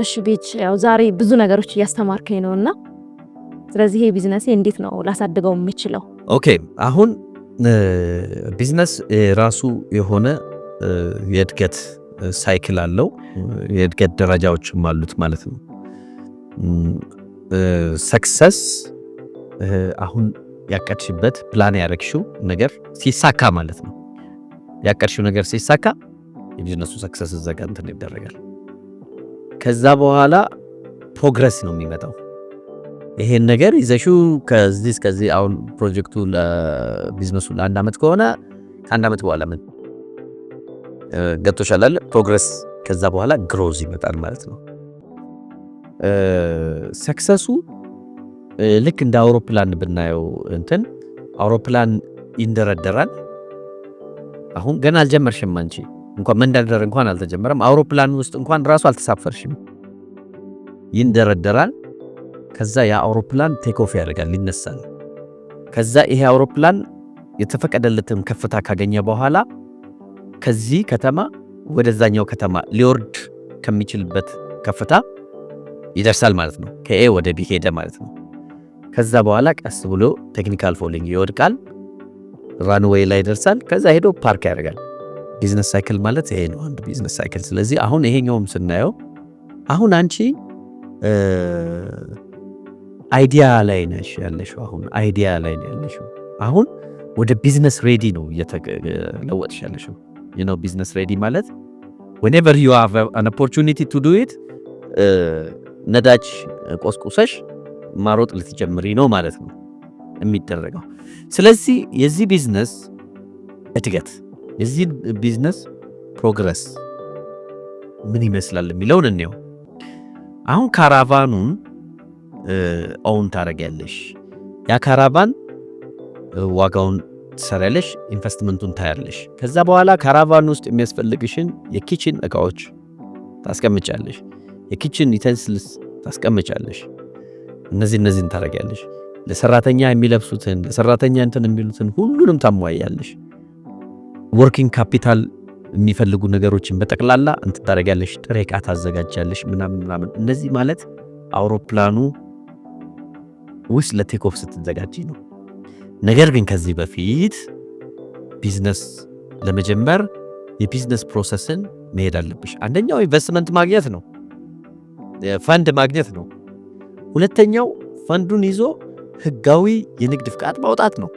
እሺ ቤች፣ ያው ዛሬ ብዙ ነገሮች እያስተማርከኝ ነው እና ስለዚህ ይሄ ቢዝነሴ እንዴት ነው ላሳድገው የምችለው? Okay፣ አሁን ቢዝነስ ራሱ የሆነ የእድገት cycle አለው፣ የእድገት ደረጃዎችም አሉት ማለት ነው። Success አሁን ያቀድሽበት፣ ፕላን ያደረግሽው ነገር ሲሳካ ማለት ነው። ያቀድሽው ነገር ሲሳካ የቢዝነሱ success እዛ ጋር እንትን ይደረጋል። ከዛ በኋላ progress ነው የሚመጣው። ይሄን ነገር ይዘሽው ከዚህ እስከዚህ፣ አሁን ፕሮጀክቱ ለቢዝነሱ ለ1 ዓመት ከሆነ ከ1 ዓመት በኋላ ምን ገብቶሻል አይደል? Progress፣ ከዛ በኋላ growth ይመጣል ማለት ነው። Success ኡ ልክ እንደ አውሮፕላን ብናየው፣ እንትን አውሮፕላን ይንደረደራል። አሁን ገና አልጀመርሽም፣ አንቺ እንኳን መንደርደር እንኳን አልተጀመረም። አውሮፕላን ውስጥ እንኳን ራሱ አልተሳፈርሽም። ይንደረደራል። ከዛ ያ አውሮፕላን take off ያደርጋል፣ ይነሳል። ከዛ ይሄ አውሮፕላን የተፈቀደለትን ከፍታ ካገኘ በኋላ ከዚህ ከተማ ወደዛኛው ከተማ ሊወርድ ከሚችልበት ከፍታ ይደርሳል ማለት ነው። ከ A ወደ B ሄደ ማለት ነው። ከዛ በኋላ ቀስ ብሎ technical falling ይወድቃል፣ runway ላይ ይደርሳል። ከዛ ሄዶ ፓርክ ያደርጋል። Business cycle ማለት ይሄ ነው፣ አንድ business cycle። ስለዚህ አሁን ይሄኛውም ስናየው አሁን አንቺ idea ላይ ነሽ ያለሽው። አሁን idea ላይ ነው ያለሽው። አሁን ወደ business ready ነው እየተለወጥሽ ያለሽው። Business ready ማለት whenever you have an opportunity to do it ነዳጅ ቆስቁሰሽ ማሮጥ ልትጀምሪ ነው ማለት ነው የሚደረገው። ስለዚህ የዚህ ቢዝነስ እድገት፣ የዚህ business progress ምን ይመስላል የሚለውን እንየው። አሁን caravan ኑን own ታደርጊያለሽ። ያ caravan ዋጋውን ትሰሪያለሽ፣ ኢንቨስትመንቱን ታያለሽ። ከዛ በኋላ caravan ውስጥ የሚያስፈልግሽን የ kitchen እቃዎች ታስቀምጫለሽ፣ የ kitchen utensils ታስቀምጫለሽ። እነዚህን ታደርጊያለሽ። ለሰራተኛ የሚለብሱትን፣ ለሰራተኛ እንትን የሚሉትን ሁሉንም ታሟያለሽ። Working capital የሚፈልጉ ነገሮችን በጠቅላላ እንትን ታደርጊያለሽ። ጥሬ ዕቃ ታዘጋጃለሽ ምናምን ምናምን። እነዚህ ማለት አውሮፕላኑ ውስጥ ለ take off ስትዘጋጂ ነው። ነገር ግን ከዚህ በፊት ቢዝነስ ለመጀመር የ business process ን መሄድ አለብሽ። አንደኛው ኢንቨስትመንት ማግኘት ነው፣ ፈንድ ማግኘት ነው። ሁለተኛው ፈንዱን ይዞ ህጋዊ የንግድ ፍቃድ ማውጣት ነው።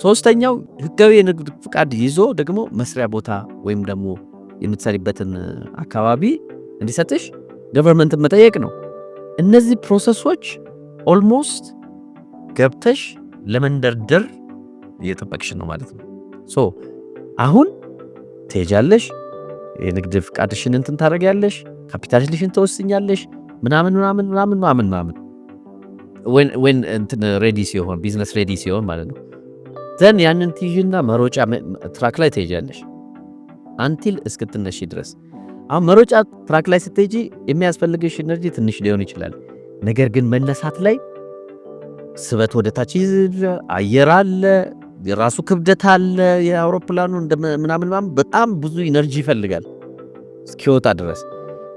ሶስተኛው ህጋዊ የንግድ ፍቃድ ይዞ ደግሞ መስሪያ ቦታ ወይም ደግሞ የምትሰሪበትን አካባቢ እንዲሰጥሽ government ን መጠየቅ ነው። እነዚህ process ኦች almost ገብተሽ ለመንደርደር እየጠበቅሽ ነው ማለት ነው። So አሁን ትሄጃለሽ፣ የንግድ ፍቃድሽን እንትን ታደርጊያለሽ፣ ካፒታልሽን ትወስኛለሽ፣ ምናምን ምናምን ምናምን ምናምን ምናምን፣ when እንትን ready ሲሆን፣ business ready ሲሆን ማለት ነው። Then ያንን ትይዥና መሮጫ track ላይ ትሄጃለሽ until እስክትነሺ ድረስ። አሁን መሮጫ track ላይ ስትሄጂ የሚያስፈልግሽ energy ትንሽ ሊሆን ይችላል። ነገር ግን መነሳት ላይ ስበት ወደ ታች፣ አየር አለ፣ የራሱ ክብደት አለ፣ የአውሮፕላኑ ምናምን ምናምን በጣም ብዙ energy ይፈልጋል እስኪወጣ ድረስ።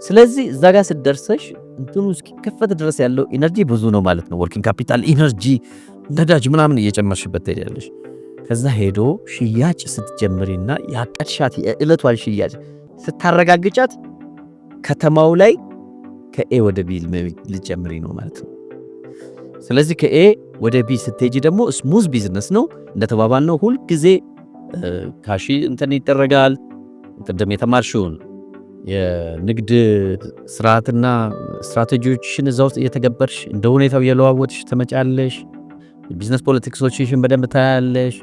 ስለዚህ እዛ ጋር ስትደርሰሽ እንትኑ እስኪከፈት ድረስ ያለው energy ብዙ ነው ማለት ነው። Working capital energy፣ ነዳጅ ምናምን እየጨመርሽበት ትሄዳለሽ። ከዛ ሄዶ ሽያጭ ስትጀምሪና ያቀድሻት የዕለቷን ሽያጭ ስታረጋግጫት ከተማው ላይ ከ A ወደ B ልትጀምሪ ነው ማለት ነው። ስለዚህ ከ A ወደ B ስትሄጂ ደግሞ smooth business ነው እንደተባባልነው፣ ሁልጊዜ cash እንትን ይደረጋል። ቅድም የተማርሽውን የንግድ ስርዓትና ስትራቴጂዎችን እዛ ውስጥ እየተገበርሽ፣ እንደ ሁኔታው እየለዋወጥሽ ትመጫለሽ። Business politics ኦችሽን በደንብ ታያለሽ።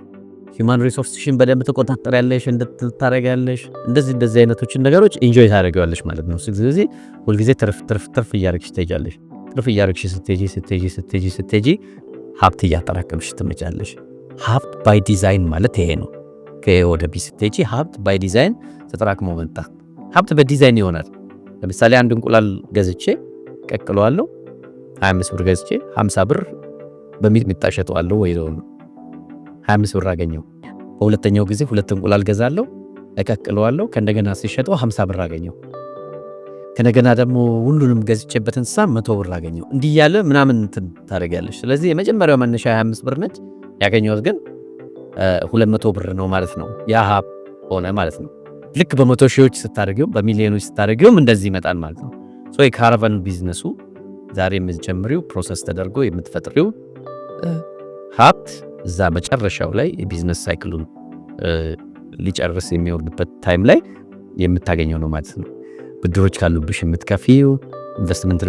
Human resource ሽን በደንብ ትቆጣጠሪያለሽ፣ እንድትታረጊያለሽ። እንደዚህ እንደዚህ አይነቶችን ነገሮች enjoy ታደርጊዋለሽ ማለት ነው። ስለዚህ ሁልጊዜ ትርፍ ትርፍ ትርፍ እያደረግሽ ትሄጃለሽ። ትርፍ እያደረግሽ ስትሄጂ ስትሄጂ ስትሄጂ ስትሄጂ ሀብት እያጠራቀምሽ ትመጫለሽ። ሀብት by design ማለት ይሄ ነው። ከ A ወደ B ስትሄጂ ሀብት by design ተጠራቅሞ መጣ። ሀብት በዲዛይን ይሆናል። ለምሳሌ አንድ እንቁላል ገዝቼ ቀቅለዋለሁ። 25 ብር ገዝቼ 50 ብር በሚጥሚጣ ሸጠዋለሁ ወይ 25 ብር አገኘው። በሁለተኛው ጊዜ ሁለት እንቁላል ገዛለሁ፣ እቀቅለዋለሁ። ከእንደገና ሲሸጠው 50 ብር አገኘው። ከነገና ደግሞ ሁሉንም ገዝቼበት እንስሳ 100 ብር አገኘው፣ እንዲህ እያለ ምናምን እንትን ታደርጊያለሽ። ስለዚህ የመጀመሪያው መነሻ 25 ብር ነች፣ ያገኘሁት ግን 200 ብር ነው ማለት ነው። ያ ሀብት ሆነ ማለት ነው። ልክ በመቶ ሺዎች ስታደርጊው፣ በሚሊዮኖች ስታደርጊውም እንደዚህ ይመጣል ማለት ነው። So የ caravan business ኡ ዛሬ የምትጀምሪው process ተደርጎ የምትፈጥሪው ሀብት እዛ መጨረሻው ላይ የ business cycle ኡን ሊጨርስ የሚወርድበት time ላይ የምታገኘው ነው ማለት ነው። ብድሮች ካሉብሽ የምትከፊው፣ investment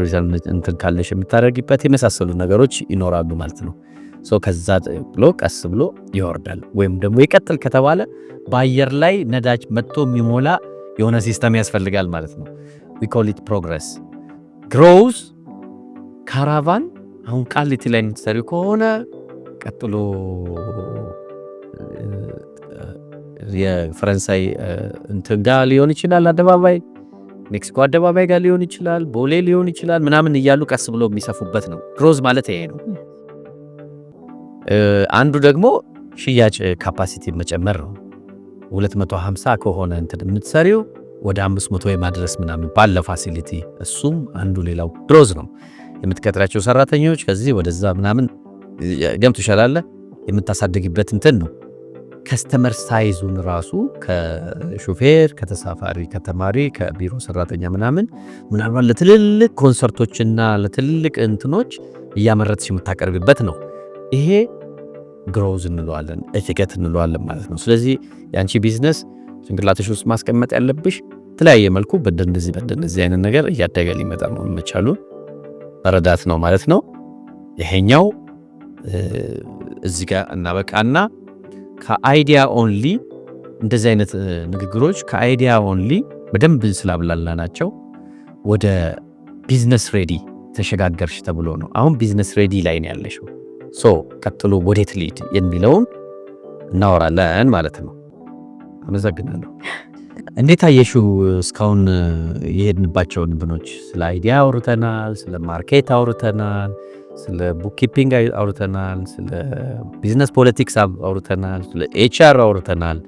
እንትን ካለሽ የምታደርጊበት የመሳሰሉ ነገሮች ይኖራሉ ማለት ነው። So ከዛ ብሎ ቀስ ብሎ ይወርዳል። ወይም ደግሞ ይቀጥል ከተባለ በአየር ላይ ነዳጅ መጥቶ የሚሞላ የሆነ system ያስፈልጋል ማለት ነው። We call it progress growth caravan። አሁን ቃሊቲ ላይ የምትሰሪው ከሆነ ቀጥሎ የፈረንሳይ እንትን ጋር ሊሆን ይችላል፣ አደባባይ፣ ሜክሲኮ አደባባይ ጋር ሊሆን ይችላል፣ ቦሌ ሊሆን ይችላል ምናምን እያሉ ቀስ ብሎ የሚሰፉበት ነው። Growth ማለት ይሄ ነው። አንዱ ደግሞ ሽያጭ capacity መጨመር ነው። 250 ከሆነ እንትን የምትሰሪው ወደ 500 የማድረስ ምናምን ባለ facility፣ እሱም አንዱ ሌላው growth ነው። የምትቀጥሪያቸው ሰራተኞች ከዚህ ወደዛ ምናምን ገብቶሻል አለ የምታሳድግበት እንትን ነው። Customer size ኡን ራሱ ከሹፌር፣ ከተሳፋሪ፣ ከተማሪ፣ ከቢሮ ሰራተኛ ምናምን ምናልባት ለትልልቅ ኮንሰርቶችና ለትልልቅ እንትኖች እያመረትሽ የምታቀርብበት ነው። ይሄ growth እንለዋለን፣ እድገት እንለዋለን ማለት ነው። ስለዚህ የአንቺ ቢዝነስ ጭንቅላትሽ ውስጥ ማስቀመጥ ያለብሽ የተለያየ መልኩ በእንደነዚህ አይነት ነገር እያደገ ሊመጣ መቻሉን መረዳት ነው ማለት ነው። ይሄኛው እዚህ ጋር እናበቃና ከ idea only እንደዚህ አይነት ንግግሮች ከ idea only በደንብ ስላብላላናቸው ወደ business ready ተሸጋገርሽ ተብሎ ነው። አሁን business ready ላይ ነው ያለሽው። So ቀጥሎ ወዴት ልሂድ የሚለውን እናወራለን ማለት ነው። አመሰግናለሁ። እንዴት አየሽው እስካሁን የሄድንባቸውን ብኖች? ስለ idea አውርተናል፣ ስለ market አውርተናል፣ ስለ bookkeeping አውርተናል፣ ስለ business politics አውርተናል፣ ስለ HR አውርተናል፣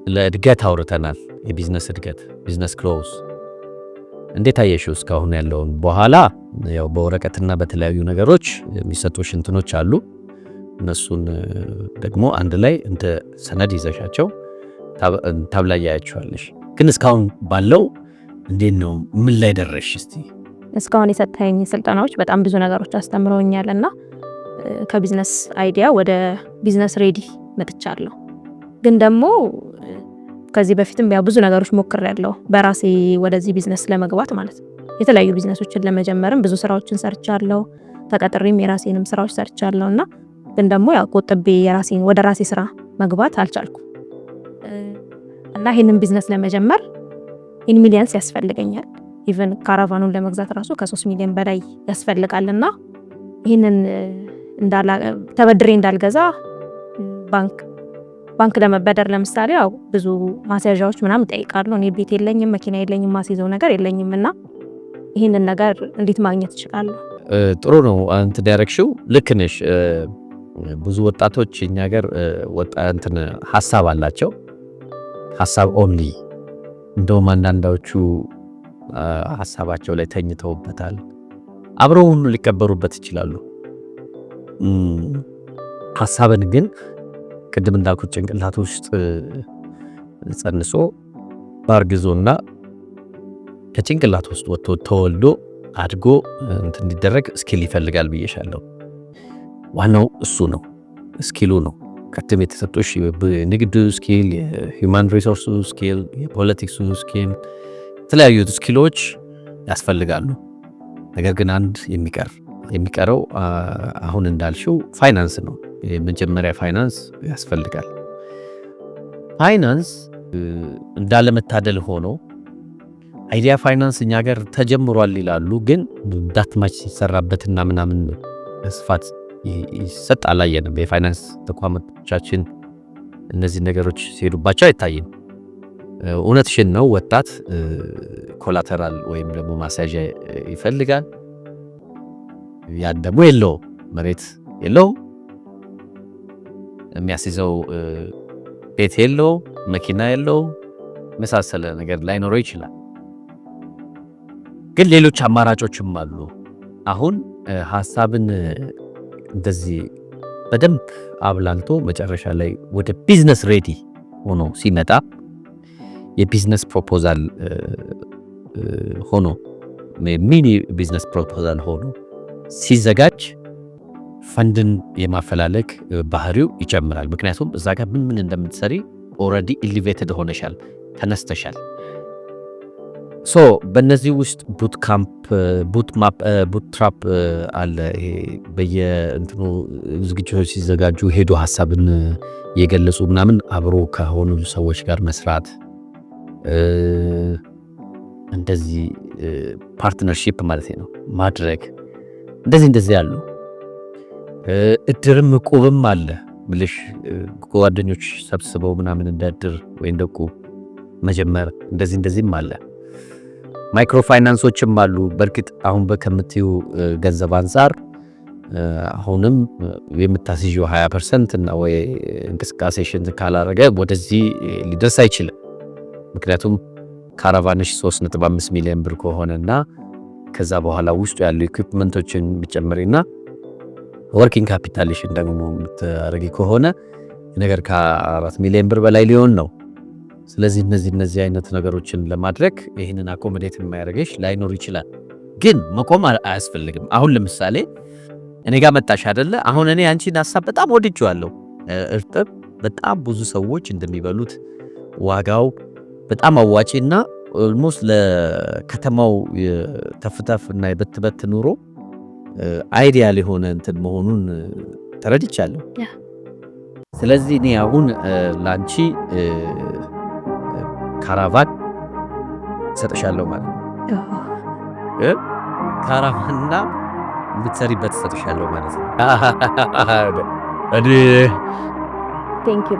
ስለ እድገት አውርተናል። የቢዝነስ እድገት፣ business growth እንዴት አየሽው እስካሁን ያለውን? በኋላ ያው በወረቀትና በተለያዩ ነገሮች የሚሰጡሽ እንትኖች አሉ። እነሱን ደግሞ አንድ ላይ እንደ ሰነድ ይዘሻቸው ታብላያቸዋለሽ። ግን እስካሁን ባለው እንዴት ነው? ምን ላይ ደረሽ? እስቲ። እስካሁን የሰጠኸኝ ስልጠናዎች በጣም ብዙ ነገሮች አስተምረውኛል እና ከ business idea ወደ business ready መጥቻለሁ። ግን ደግሞ ከዚህ በፊትም ያው ብዙ ነገሮች ሞክሬያለሁ በራሴ ወደዚህ ቢዝነስ ለመግባት ማለት ነው። የተለያዩ ቢዝነሶችን ለመጀመርም ብዙ ስራዎችን ሰርቻለሁ። ተቀጥሬም የራሴንም ስራዎች ሰርቻለሁ እና ግን ደግሞ ያው ቆጥቤ የራሴን ወደ ራሴ ስራ መግባት አልቻልኩም። እና ይህንን ቢዝነስ ለመጀመር in millions ያስፈልገኛል። Even caravan ኡን ለመግዛት ራሱ ከ3 ሚሊዮን በላይ ያስፈልጋል እና ይህንን ተበድሬ እንዳልገዛ ባንክ ለመበደር ለምሳሌ ያው ብዙ ማስያዣዎች ምናምን ይጠይቃሉ። እኔ ቤት የለኝም፣ መኪና የለኝም፣ ማስይዘው ነገር የለኝም እና ይህንን ነገር እንዴት ማግኘት እችላለሁ? ጥሩ ነው እንትን ያደረግሽው፣ ልክ ነሽ። ብዙ ወጣቶች እኛ ሀገር ወጣ እንትን ሀሳብ አላቸው፣ ሀሳብ only። እንደውም አንዳንዶቹ ሀሳባቸው ላይ ተኝተውበታል። አብረው ሁሉ ሊቀበሩበት ይችላሉ። ሀሳብን ግን ቅድም እንዳልኩት ጭንቅላት ውስጥ ጸንሶ አርግዞና ከጭንቅላት ውስጥ ወጥቶ ተወልዶ አድጎ እንትን እንዲደረግ skill ይፈልጋል ብዬሻለሁ። ዋናው እሱ ነው፣ skill ኡ ነው። ቅድም የተሰጡሽ ንግዱ skill፣ የ human resource ኡ skill፣ የ politics ኡ skill፣ የተለያዩ skill ኦች ያስፈልጋሉ። ነገር ግን አንድ የሚቀረው አሁን እንዳልሽው ፋይናንስ ነው። የመጀመሪያ ፋይናንስ ያስፈልጋል። ፋይናንስ እንዳለመታደል ሆኖ idea finance እኛ ሀገር ተጀምሯል ይላሉ፣ ግን that much ሲሰራበትና ምናምን በስፋት ይሰጥ አላየንም። የፋይናንስ ተቋማቶቻችን እነዚህ ነገሮች ሲሄዱባቸው አይታይም። እውነትሽን ነው። ወጣት collateral ወይም ደግሞ ማስያዣ ይፈልጋል። ያን ደግሞ የለውም፣ መሬት የለውም፣ የሚያስይዘው ቤት የለው፣ መኪና የለው፣ መሳሰለ ነገር ላይኖረው ይችላል። ግን ሌሎች አማራጮችም አሉ። አሁን ሀሳብን እንደዚህ በደንብ አብላልቶ መጨረሻ ላይ ወደ business ready ሆኖ ሲመጣ፣ የ business proposal ሆኖ፣ mini business proposal ሆኖ ሲዘጋጅ ፈንድን የማፈላለግ ባህሪው ይጨምራል። ምክንያቱም እዛ ጋር ምን ምን እንደምትሰሪ already elevated ሆነሻል፣ ተነስተሻል። So በእነዚህ ውስጥ bootcamp፣ bootstrap አለ። ይሄ በየእንትኑ ዝግጅቶች ሲዘጋጁ ሄዶ ሀሳብን የገለጹ ምናምን አብሮ ከሆኑ ሰዎች ጋር መስራት፣ እንደዚህ partnership ማለት ነው ማድረግ፣ እንደዚህ እንደዚህ ያሉ እድርም እቁብም አለ ምልሽ፣ ጓደኞች ሰብስበው ምናምን እንደ እድር ወይ እንደ እቁብ መጀመር፣ እንደዚህ እንደዚህም አለ። Microfinance ኦችም አሉ። በእርግጥ አሁን በከምትዩ ገንዘብ አንጻር አሁንም የምታስይዥው 20% እና ወይ እንቅስቃሴሽን ካላረገ ወደዚህ ሊደርስ አይችልም። ምክንያቱም caravan ሽ 3.5 ሚሊዮን ብር ከሆነና ከዛ በኋላ ውስጡ ያሉ equipment ኦችን ብጨምሪና working capital ሽን ደግሞ የምታደርጊ ከሆነ ነገር ከ4 ሚሊዮን ብር በላይ ሊሆን ነው። ስለዚህ እነዚህ አይነት ነገሮችን ለማድረግ ይህንን accommodate የማያደርግሽ ላይኖር ይችላል። ግን መቆም አያስፈልግም። አሁን ለምሳሌ እኔ ጋር መጣሽ አይደለ? አሁን እኔ አንቺን ሀሳብ በጣም ወድጄዋለሁ። እርጥብ በጣም ብዙ ሰዎች እንደሚበሉት ዋጋው በጣም አዋጪና almost ለከተማው ተፍተፍ እና የበትበት ኑሮ ideal የሆነ እንትን መሆኑን ተረድቻለሁ። ስለዚህ እኔ አሁን ላንቺ caravan ሰጥሻለሁ ማለት ነው። Caravan ና የምትሰሪበት ሰጥሻለሁ ማለት ነው። እኔ Thank you፣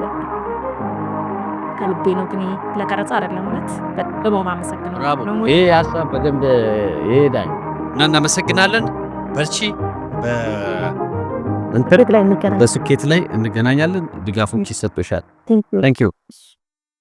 ከልቤ ነው፣ ግን ለቀረጻ አይደለም። እውነት በጣም አመሰግናለሁ። ይሄ ሀሳብ በደንብ ይሄዳል። እና እናመሰግናለን። በርቺ። ላይ እንገናኝ። በስኬት ላይ እንገናኛለን። ድጋፎች ይሰጡሻል። Thank you. Thank you.